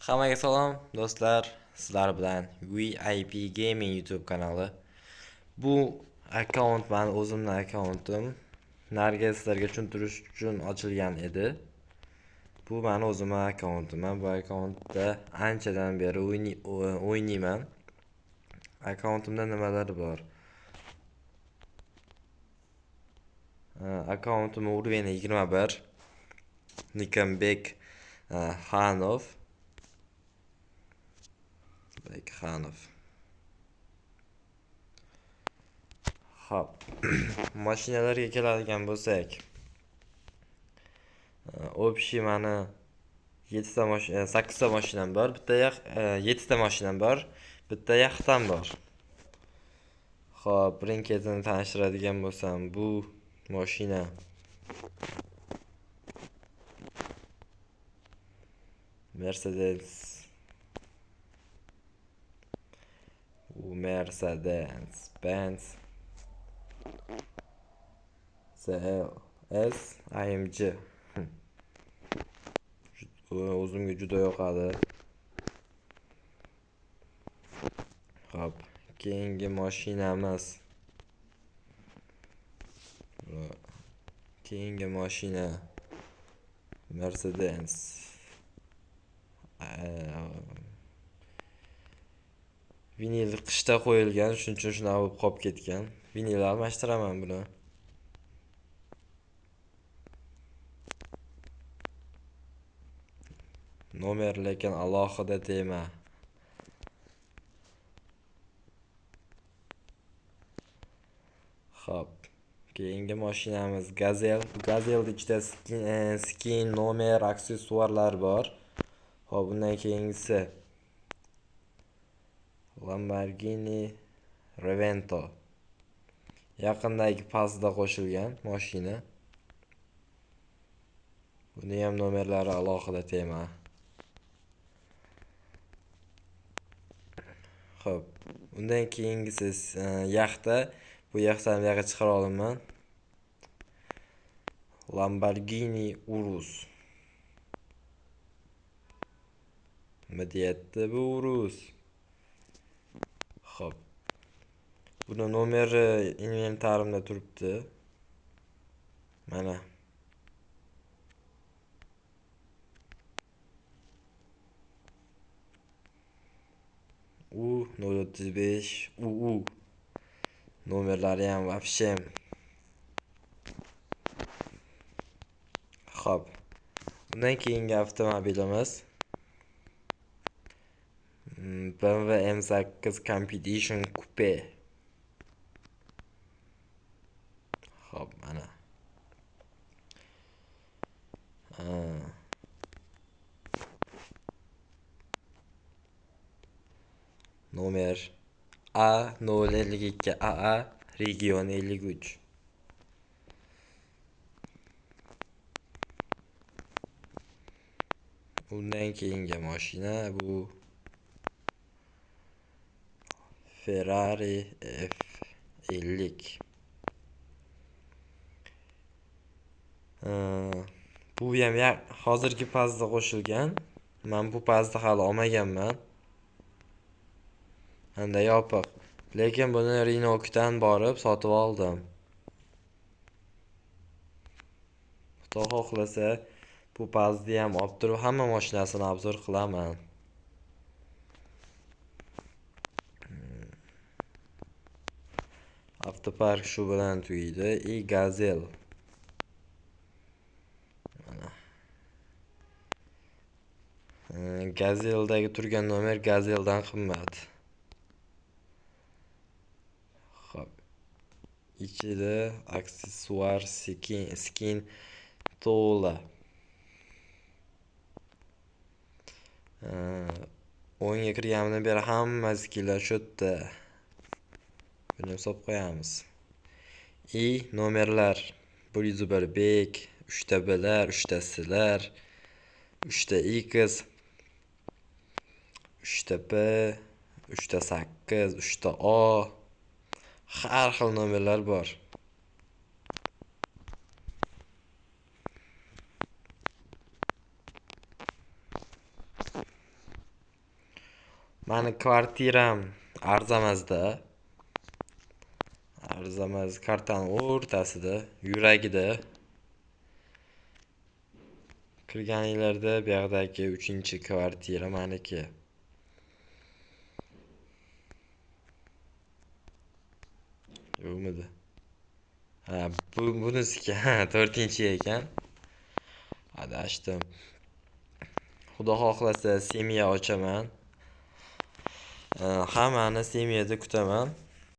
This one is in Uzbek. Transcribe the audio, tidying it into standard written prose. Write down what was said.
Hammaga salom do'stlar, sizlar bilan VIP Gaming YouTube kanali. Bu akkaunt meni o'zimning akkauntim. Narga sizlarga tushuntirish uchun ochilgan edi. Bu meni o'zimning akkauntim. Men bu akkauntda anchadan beri o'ynayman. Akkauntimda nimalar bor? Akkauntim уровень 21. Nikambek Xanov. Bekxanov. Xo'p, mashinalarga keladigan bo'lsak, общий mani 7 ta mashina, 8 ta mashinam bor, bitta 7 ta mashinam bor, bitta yaxtam bor. Xo'p, birin-ketin tanishtiradigan bo'lsam, bu mashina Mercedes. Bu Mercedes Benz CLS AMG. O'zimga juda yoqadi. Xo'p, keyingi mashinamiz. Keyingi mashina Mercedes. Vinil qishda qo'yilgan, shuning uchun shunaqa bo'lib qolib ketgan. Vinil almashtiraman buni. Nomer lekin alohida tema. Xo'p, keyingi mashinamiz Gazel. Bu Gazelning ichida skin, nomer, aksessuarlar bor. Xo'p, undan keyingisi Lamborghini Revento. Yaqindagi pastda qo'shilgan mashina. Buni ham nomerlari alohida tema. Xo'p, undan keyingisi yaxta. Bu yaxtani bu yoqqa chiqara olaman. Lamborghini Urus. Nima deyapti bu Urus? Xo'p. Buni nomeri inventarimda turibdi. Mana. U nol o'ttiz besh UU. Nomerlari ham вообще. Xo'p. Undan keyingi avtomobilimiz BMW M8 Competition Coupe. Xo'p, mana. Nomer A nol ellik ikki AA region 53. Undan keyingi mashina bu Ferrari F50. Bu ham hozirgi pazda qo'shilgan. Men bu pazda hali olmaganman. Menda yopiq. Lekin buni Renault'dan borib sotib oldim. Xudo xohlasa bu pazni ham olib turib hamma mashinasini obzor qilaman. Avtopark shu bilan tugaydi. I Gazel. Mana. Gazeldagi turgan nomer Gazeldan qimmat. Xo'p. Ichida aksessuar, skin to'la. O'yinga kirganimdan beri hamma skinlar shu yerda. Buni hisob qo'yamiz. I nomerlar bir yuz bir bek, uchta Blar, uchta Slar, uchta X, uchta P, uchta sakkiz, uchta O. Har xil nomerlar bor. Mani kvartiram Arzamasda. Arzamas kartani o'rtasida, yuragida. Kirganinglarda bu yoqdagi 3-kvartira maniki. Yo'qmidi? Ha, bu bunisiki, ha, 4-chi ekan. Adashdim. Xudo xohlasa semya ochaman. Hammani semyada kutaman.